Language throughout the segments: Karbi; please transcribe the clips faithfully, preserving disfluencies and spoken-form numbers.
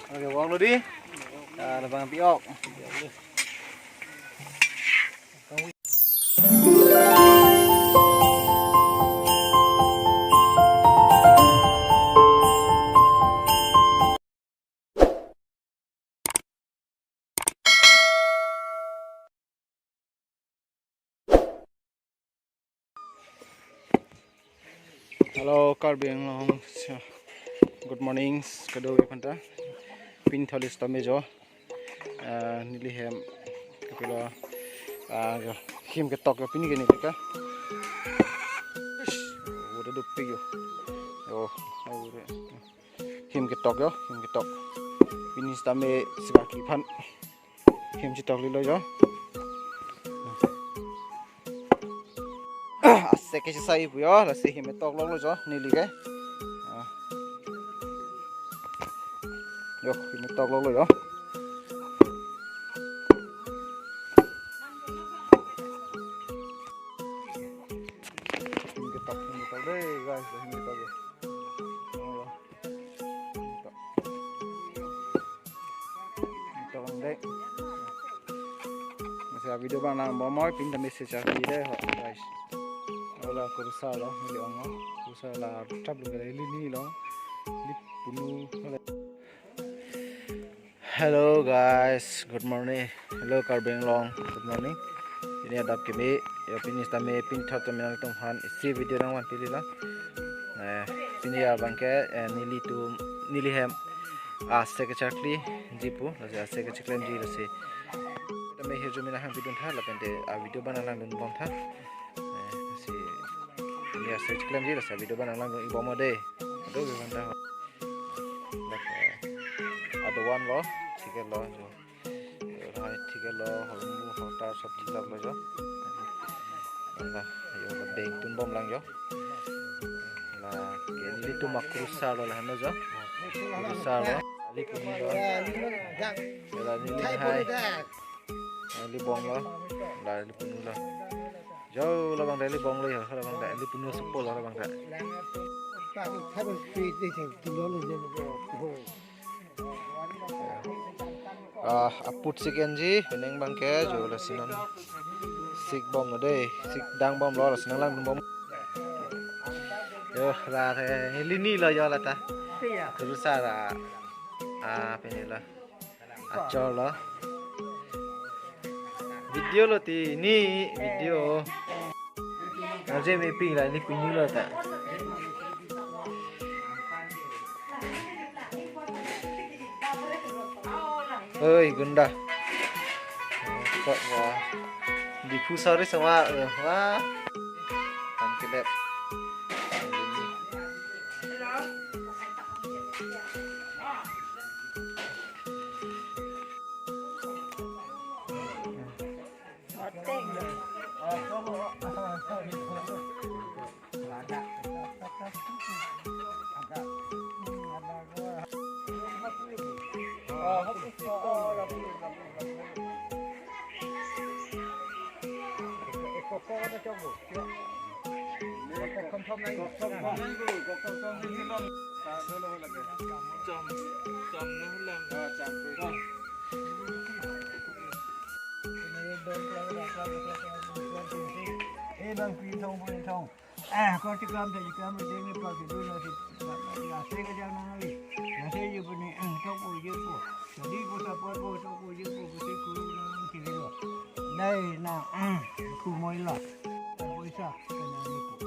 Oke, vanglo dei. Ah, labang pi-ok. Hello, Karbi Anglong. Good morning, kadokave aphanta. Pini thali sitame jo. Ah, neli hem, kapilo, ah, jo, hem ketok jo pini ke neli ke. Ish, udah dupik jo. Jo, udah. Hem ketok jo, hem ketok. Pini sitame sibak aphan hem chetok lilo jo. Asek ke sisai pu jo, lasi hem ketok longlo jo, neli ke. Ah. Jo, hem ketok longlo jo. Hem ketok, hem ketok dei, guys, hem ketok dei. Oh. Tok. Tok dei. Masih video abang nangbom oi, pini ta message api dei ho, guys. Ola kursa lo, neli ong lo. Kursa la trap lo, neli ni lo. Neli punu. Hello guys, good morning. Hello Karbi Anglong, good morning. Pini adap kimi, ya pini sitame pini thot tame nangtumphan isi video nangvan pili lang. Eh, pini abang ke, eh, neli tu, neli hem asek kechakli ji pu, lasi asek kechakli ji lasi. Tame hirjume nanghang pidun tha, lapen te a video abang nanglangdun bom tha. Eh, lasi, neli asek kechakli ji lasi a video abang nanglangdun ik bom dei. Aduh, gimana tha? Dak, eh, adovan lo, ticket lo, jo. Yo, hai ticket lo, hormu, hotar, sob thilak lo jo. Hala, yo, la beng tunbom lang jo. La, ke neli tu ma kursa lo lahenlo jo. Kursa lo, neli punu lo. Yo, la neli hai. Neli bong lo, la neli punu lo. Jo, labang ta neli bong lo jo, labang ta neli punu sopo lo labang ta. Ah, aput sik enji, penang abang ke, jo lasi non sik bom lo dei, sik dang bom lo, lasi nanglangdun bom. Jo, la, eh, neli ni lo jo la ta. Iya. Kursa la, ah, pini lo. Achor lo. Video lo ti ni video. Aje me ping la ni ping lo ta. Oi, gunda. Kok wa. Diphu sari sama, eh, wa. Tangkilep. Eh, bang, pi thong, pi thong. Eh, kau tikam, tak tikam, dia ni pagi dulu nasi, nasi kerja nang lagi. Nasi je punya, eh, tok pun je pun. Jadi, kau support pun, tok pun je pun, kau si kuru nang kiri lo. Dai, na, eh, ku moi lo. Kau isa, kena ni pun.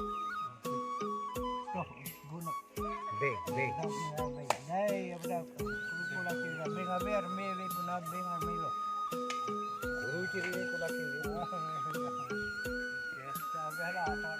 Tok, guna. Beng, beng. Dai, ya betul. Kuru pula kiri, beng aber, me, me puna beng aber lo. Kuru kiri, pula kiri. Ya, sampai lah, apa?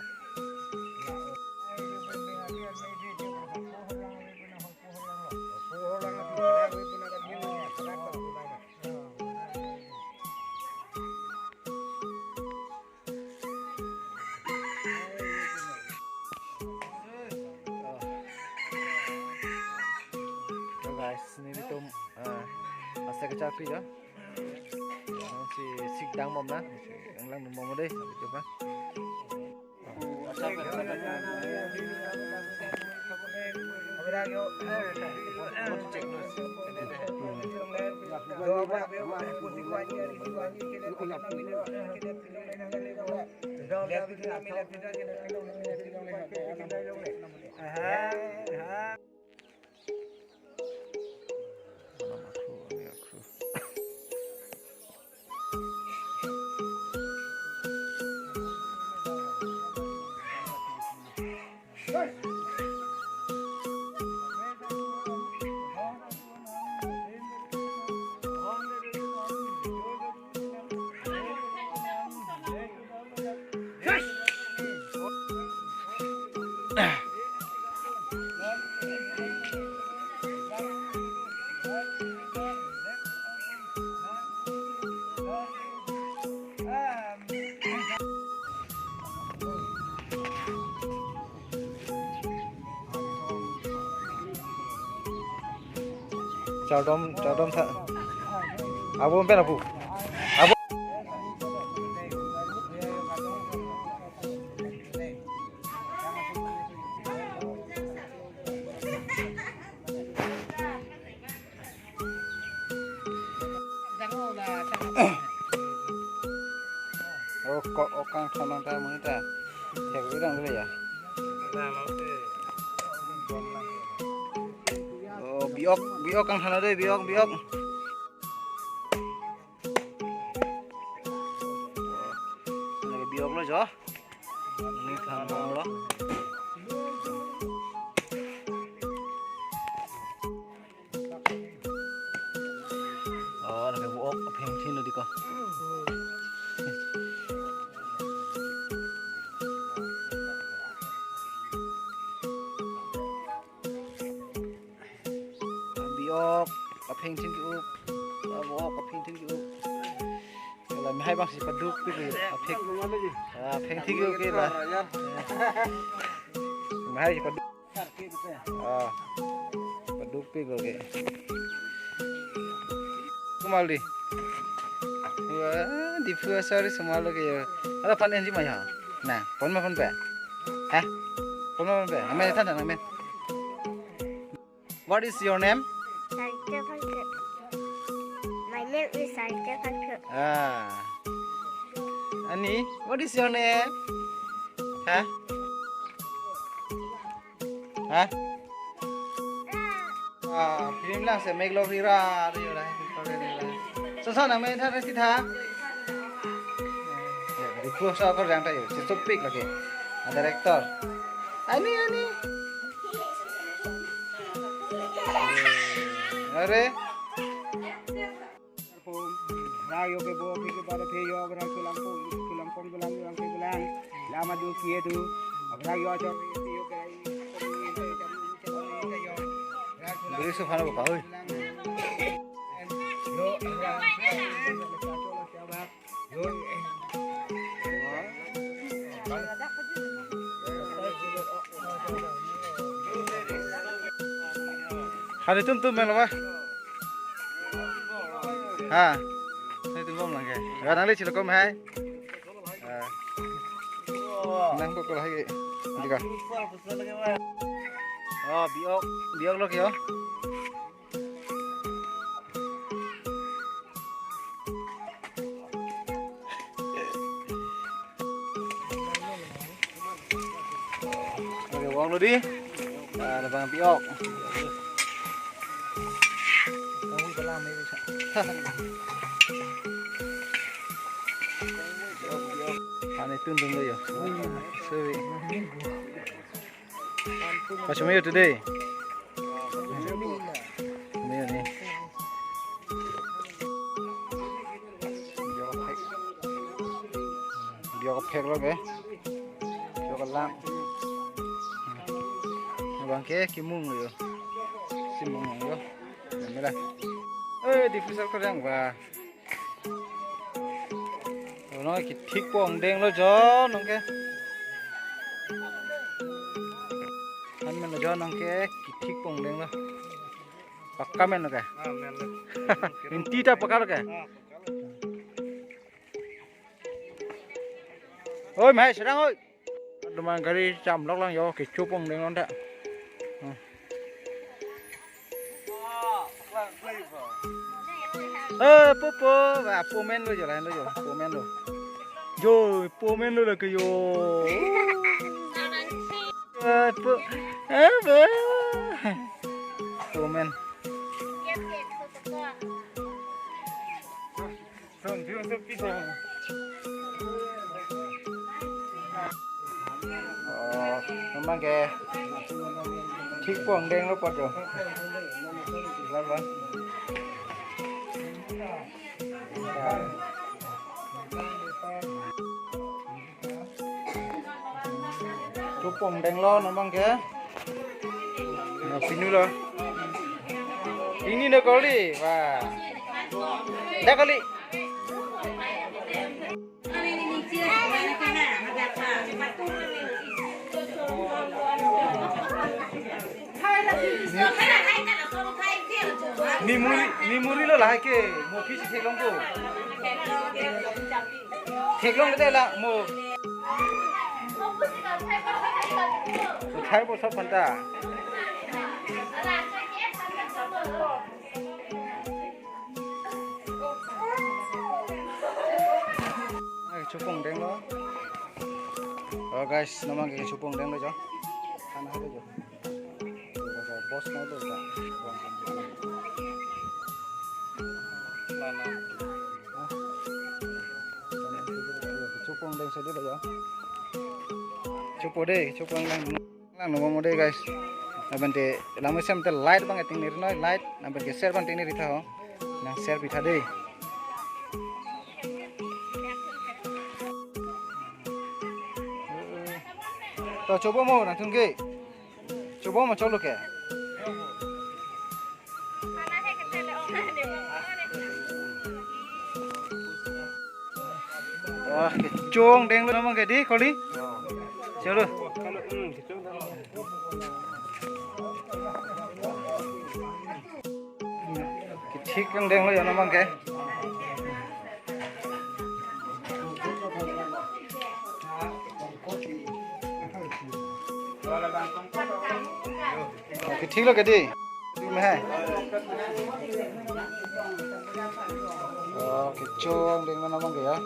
So guys, nelitum, eh, asek kechakli ya. Si sik dang bom na, si nanglangdun bom dei, gitu kan. Chardom, chardom tha. Abo pen apu. Abo. Oh, kok okang thannon ta mungkin ta. Thek bilang dulu ya. Oh, biok, biok kangthan dei, biok, biok. Lagi biok lo jo. Ini thannon lo. Oh, lagi biok apheng thin lo dei ko. Biok apheng thin ke-up. Biok apheng thin ke-up. Lami hai bang si paduk pi ke aphek. Ah, apheng thin ke-up ke la. Lami hai si paduk. Ah. Paduk pi ke. Kumali. Wah, Diphu asar si kumali ke ya. Ada pan enji maya. Nah, pon ma pon pe. Hah? Pon ma pon pe. Amen than than amen. What is your name? Sarita Phangcho. My name is Sarita Phangcho. Ah. Ani, what is your name? Hah? Hah? Ah, film lang si Meglo Rira, Rira, Rira. Soson nang main tha, resi tha. Ya, Diphu asar ko jang ta yo, si sopik lagi. Ah, director. Ani, ani. Are. Rag yo ke bo, phi ke ba, phi yo, rag chulang po, chulang pong, chulang, chulang, chulang, chulang. Lama du, kie du. Rag yo, chor, yo ke, beri sufana buka, oi. Yo, rag, yo. Hari tum tum melo ba? Ha. Hari tum bom lang ke. Ga nang le chilo kom hai. Ha. Nang ko ko hai ke. Dika. Oh, biok, biok lo ke yo. Oke, uang dulu di. Nah, ada bang biok. Kamu kelam ya bisa. Ane tun tun lo yo. Sorry. What's your meal today? Meal ni. Biok phek lo ke. Biok lang. Bang ke kimung yo. Kimung yo. Mera. Eh, Diphu asar ko jang ba. Nong ke thik pong deng lo jo nong ke. An men lo jo nong ke thik pong deng lo. Pakka men lo ke. Ah, men lo. Inti ta pakka lo ke. Ah, pakka lo. Oi, mai serang oi. Duma gari cham lok lang yo, kecho pong deng non ta. Hmm. Eh, popo, ah, pomen lo jo, lain lo jo, pomen lo. Jo, pomen lo lake jo. Eh, po, eh, po. Pomen. Oh, memang ke thik pong deng lo pot jo. Laban. Chopong denglo non abang ke. Na pinu lo. Ini na kali, wah. Dak kali. Memory, memory lo lahai ke, mo kisi theklong ko. Theklong de la mo. Uthai bo sob phanta. Ai, chopong denglo. Oh guys, non abang ke chopong denglo jo. Khana halo jo. Boss na do ta. Lana. Chopong deng sadi lo jo. Chopo de, chopong lang. Lang no mo de guys. Lapen te lang mesem te light abang ting nir noi light. Lapen ke share abang ting nir tha ho. Nang share pitha de. To chopo mo nangtum ke. Chopo mo cholo ke. Wah, kechong denglo non abang ke di kali. Cholo. Kethik denglo non abang ke. Kethik lo ke di. Tum hai. Oh, kechong denglo non abang ke ya.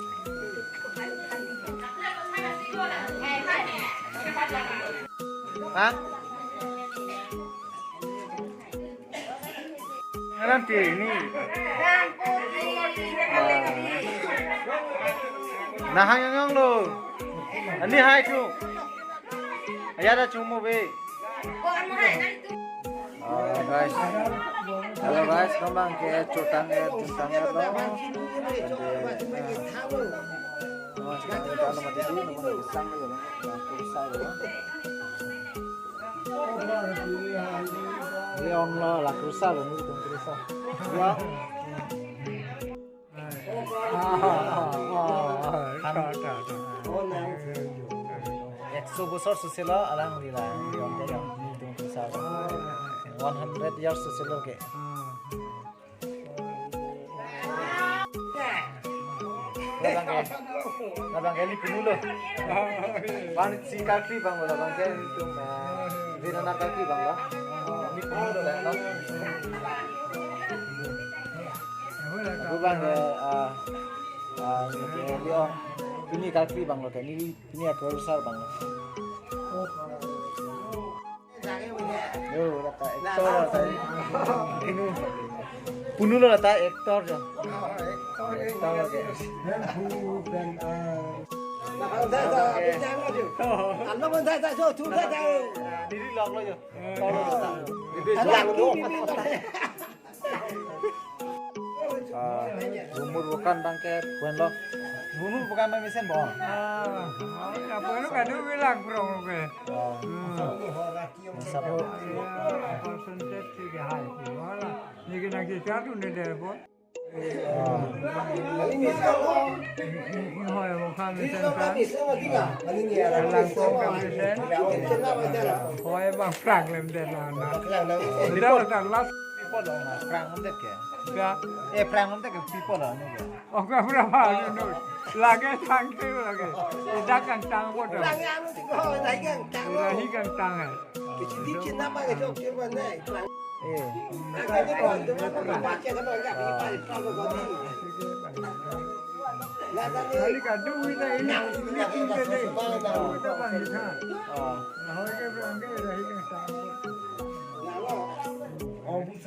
Ha? Alam ti ni. Nah, hai yong yong lo. Ani hai tu. Aya da chumo be. Ah, guys. Hello guys, non abang ke chotang er, chotang er lo. Ante, eh, non abang ke chotang lo mati di, non abang ke sang lo, non abang ke sang lo. Ini ong lo la krusa lo, ini tung krusa. Ya. Ekso bosor susilo alang rila. Ini tung krusa lo. One hundred years susilo ke. Labang ke, labang ke ili punu lo. Bang si karkli bang lo, labang ke ilitum, eh, Vinanak karkli bang lo. Ini punu lo, lo. Aku bang ke, eh, eh, ini ke liong. Ini karkli bang lo, ke ini, ini aku besar bang lo. Yo, lata actor lata. Punu lo lata actor jo. Actor ke. Diri lok lo jo. Actor lo lata. Ah, bumur bukan bang ke, pen lo. Bumur bukan bang mesen bo. Ah, apa lo kadu bilang prong ke. Ah. Hmm. Sapo. Ya, percentage sih high. Wala, ni kena kita tu ni deh bo. Ah. Ini hoy mo kami sen kan. Alang ko kami sen. Hoy bang prang lem deh na na. Dito tan last. People lo na, prang lem deh ke. Ya. Eh, prang lem deh ke people lo ni ke. Oka berapa anu? Lagi tangke lagi. Ida kangtang bodo. Lagi anu tiko, lagi kangtang. Lagi kangtang eh. Kecil-kecil nama ke jok kir mana? Eh. Kali kadu kita ini, kita bangsa. Oh. Nah, oke, berangkat, dah ini. Oh, bukan.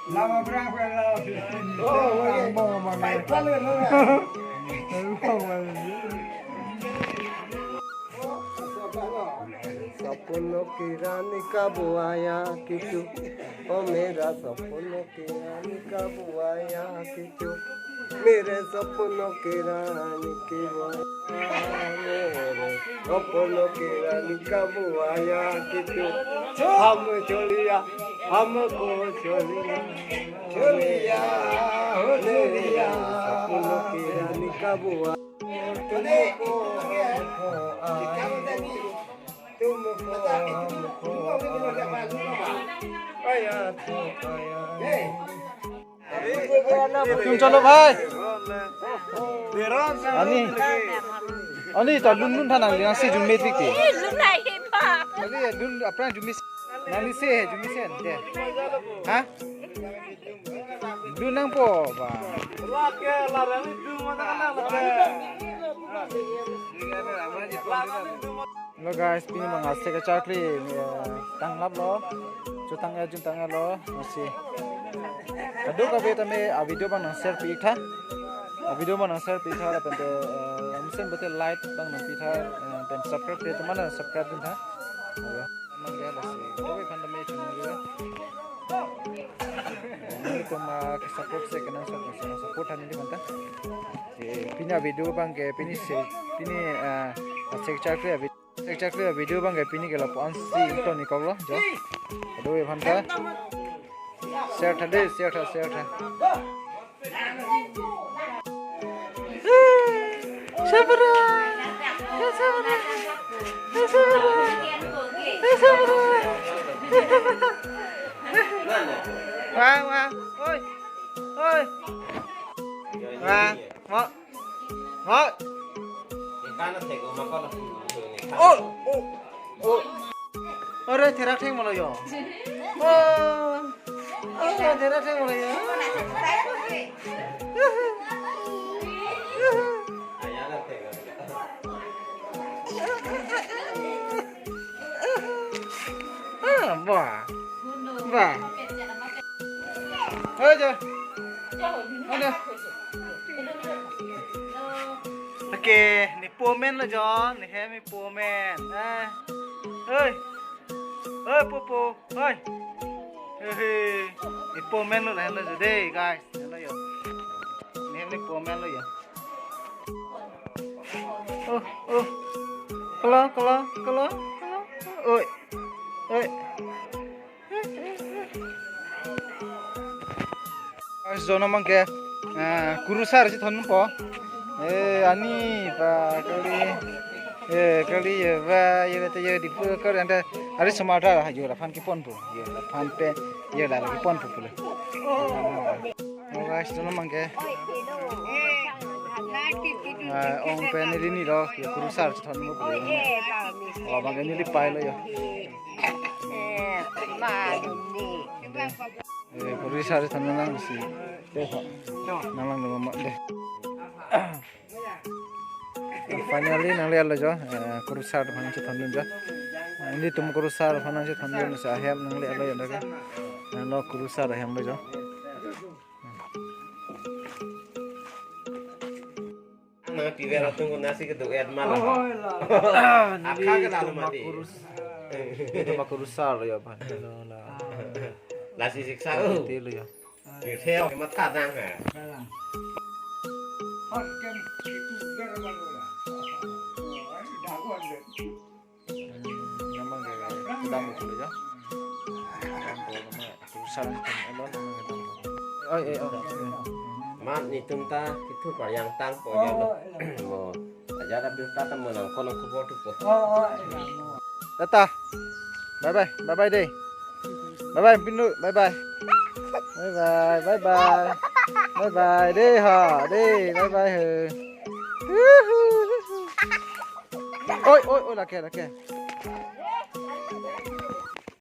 Lama berapa, lama. Oh, oke. Lama, lama. Lama, lama. सपनों की रानी कब आया किट्टू, ओ मेरा सपनों की रानी कब आया किट्टू, मेरे सपनों की रानी की वो, मेरे सपनों की रानी कब आया किट्टू, हम चोलिया, हमको चोलिया, चोलिया, हो चोलिया, सपनों की रानी कब आया। तुम चलो भाई। Ani, ani to lun lun tha nangli, nangsi jummet pik ti. Lun nai he pa. Ani lun apran jummet, nangli se he jummet se ante. Ha? Dun nangpo ba. Hello guys, pini bang asek kacharkli, eh, tanglaplo. Chotang-e, juntang-e lo, masi. Kadokave tame a video bang nang share pi tha. A video bang nang share pi tha, lapen te, eh, amusen bete like bang nang pi tha, eh, pen subscribe te teman subscribe dun tha. Ayo. Nang dia lasi. Kadokave aphan tame chunang dia. Nelitum, ah, ke support se kenang support, support han neli manta. Eh, pini a video bang ke pini se, pini, ah, asek kacharkli a video, asek kacharkli a video bang ke pini ke lapu-an si ington-ik koklo jo. Kadokave aphan ta share tha de, share tha, share tha. Sabra! Sabra! Sabra! Sabra! Wah, wah. Oi. Oi. Wah, mo. Mo. Oh, oh, oh. Ore, therak theng malo yo. Oh. Oh, therak theng malo yo. Ah, bah. Bah. Ayo. Ayo. Oke, ne po amen lo jo, ne hem ne po amen. Eh. Hei. Hei, po po. Hei. Hei. Ne po amen lo, lahenlo jo dei, guys. Lahenlo jo. Ne hem ne po amen lo jo. Oh, oh. Kolo, kolo, kolo, kolo. Oi. Oi. Guys, jo non abang ke, eh, kurusar chethon po. Eh, ani pa kali. Eh, kali ye ba, ye bete ye di pu kar anda ari semada yo laphan kepon po. Ye laphan pe, ye la keponpo pule. Oh, guys, jo non abang ke. Eh, ong pen neli ni lo, ye kurusar chethon mo pule. Oh, abang ke neli pai lo yo. Eh, kurusar than nang si. Dei ho. Nang lang dei. Finally nanglelo jo. Eh, kurusar aphan chethondun jo. Nelitum kurusar aphan chethondun, sa hem nanglelo jo dak ke. Nanglo kurusar hem lo jo. Nang piver atum ko nasi kedo-et ma lo. Oh, la. Akha ke lalu nelitum mati. Kurus. Nelitum kurusar ya, Bang. Lo, la. Lasi siksa, oh. Tilo ya. Di theo ke matha nang ha. Hot kem itu ber ma lo la. Dagon de. Nang abang ke kedam ko ya. Kedam ko, nang abang kurusar kan, elo nang abang kedam ko. Oi, eh, oh. Mat nelitum ta kethu par yang tang po ya lo. Mo. Aja da bil ta ta mo nang kono khobor thupo. Tata. Bye bye. Bye bye dei. Bye bye Pindu. Bye bye. Bye bye. Bye bye. Bye bye dei ha. Dei. Bye bye he. Oi, oi, oi, lake, lake.